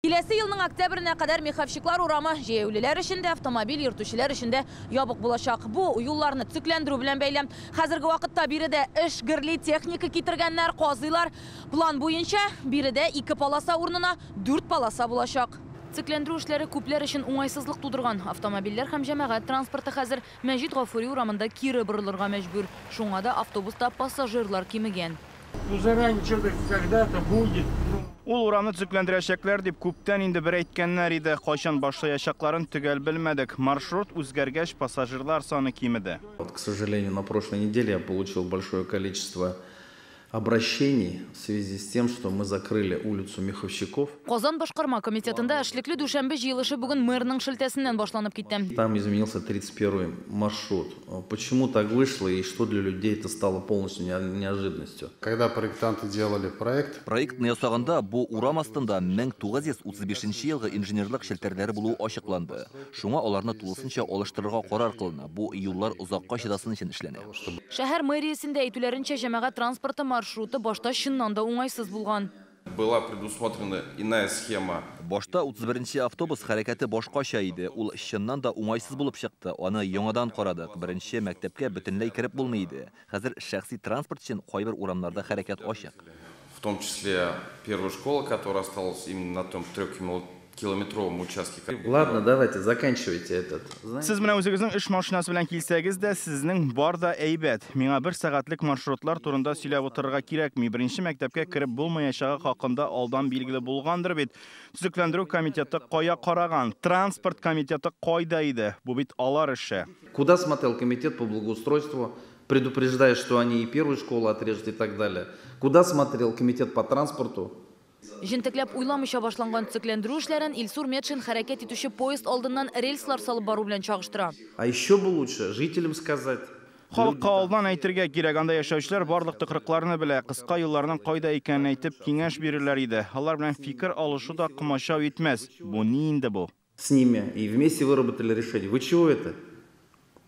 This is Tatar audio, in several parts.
Киләсе елның октябренә кадәр Меховщиклар урамы җәяүлеләр өчен дә, автомобиль йөртүчеләр өчен дә ябык булачак. Бу юлларны төзекләндерү белән бәйле. Хәзерге вакытта биредә эш гөрли, техника китергәннәр, казыйлар. План буенча биредә 2 полоса урынына 4 полоса булачак. Төзекләндерү эшләре күпләр өчен уңайсызлык тудырган. Автомобильләр һәм җәмәгать транспорты хәзер Мәҗит Гафури урамында кире борылырга мәҗбүр. Шуңа да автобуста пассажирлар кимегән. Ну, заранее что-то когда-то будет. Ул урамны төзекләндерәчәкләр дип күптән инде бер әйткәннәр иде. Кайчан башлаячакларын төгәл белмәдек. Маршрут үзгәргәч, пассажирлар саны кимеде. Вот, к сожалению, на прошлой неделе я получил большое количество обращений в связи с тем, что мы закрыли улицу Меховщиков. Казан башкарма комитетында эшлекле дүшәмбе җыелышы бүген мэрның шелтәсеннән башланып китте. Там изменился 31-й маршрут. Почему так вышло и что для людей это стало полностью неожиданностью? Когда проектанты делали проект, Проектны ясаганда бу урам астында 1935 елгы инженерлык челтәрләре булуы ачыкланды. Шуңа аларны тулысынча алыштырырга карар кылына. Бу юллар озакка чыдасын өчен эшләнә. Шәһәр мэриясендә әйтүләренчә, җәмәгать транспорты маршруты башта чыннан да уңайсыз булган. Была предусмотрена иная схема. Башта 31 автобус хәрәкәте башкача иде. Ул чыннан да уңайсыз булып чыкты. Аны яңадан карадык. Беренче мәктәпкә бөтенләй кереп булмый иде. Хәзер шәхси транспорт өчен кайбер урамнарда хәрәкәт ачык. В том числе первая школа, которая осталась именно на том 3-километровом участке. Ладно, давайте, заканчивайте этот. Знаете, Сез менә үзегезнең эш машинасы белән килсәгез дә, сезнең бар да әйбәт. Миңа бер сәгатьлек маршрутлар турында сөйләп утырырга кирәкми. Беренче мәктәпкә кереп булмаячагы хакында алдан билгеле булгандыр бит. Төзекләндерү комитеты кая караган? Транспорт комитеты кайда иде? Бу бит алар эше. Куда смотрел комитет по благоустройству, предупреждая, что они и первую школу отрежут и так далее? Куда смотрел комитет по транспорту? Җентекләп уйламыйча башланган төзекләндерү эшләрен Илсур Метшин хәрәкәт итүче поезд алдыннан рельслар салып бару белән чагыштыра. А еще бы лучше жителям сказать. Халыкка алдан әйтергә кирәк, анда яшәүчеләр барлык тыкрыкларны белә, кыска юлларның кайда икәнен әйтеп киңәш бирерләр иде. Алар белән фикер алышу да комачау итмәс. Бу ни инде бу? С ними и вместе выработали решение. Вы чего это?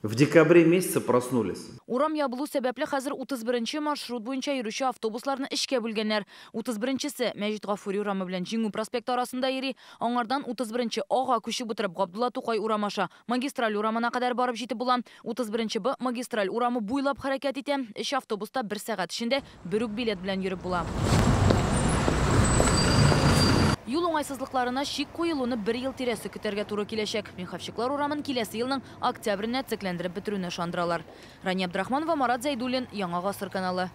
В декабре месяце проснулись. Урам ябылу сәбәпле хәзер 31 маршрут буенча йөрүче автобусларны эшкә бүлгәннәр. 31-се Мәҗит Гафури урамы белән Җиңү проспекты арасында йөри. Аңардан 31 Ага күчеп утырып Габдулла Тукай урамы аша Магистраль урамына кадәр барып җитеп була. 31 Б Магистраль урамы буйлап хәрәкәт итә. Өч автобуста бер сәгать эчендә бер үк билет белән йөреп була. Юл уңайсызлыкларына шик куелуны бер ел тирәсе көтәргә туры киләчәк. Меховщиклар урамын киләсе елның октябренә төзекләндереп бетерүне ышандыралар. Рания Абдрахманова, Марат Зәйдуллин, Яңа Гасыр каналы.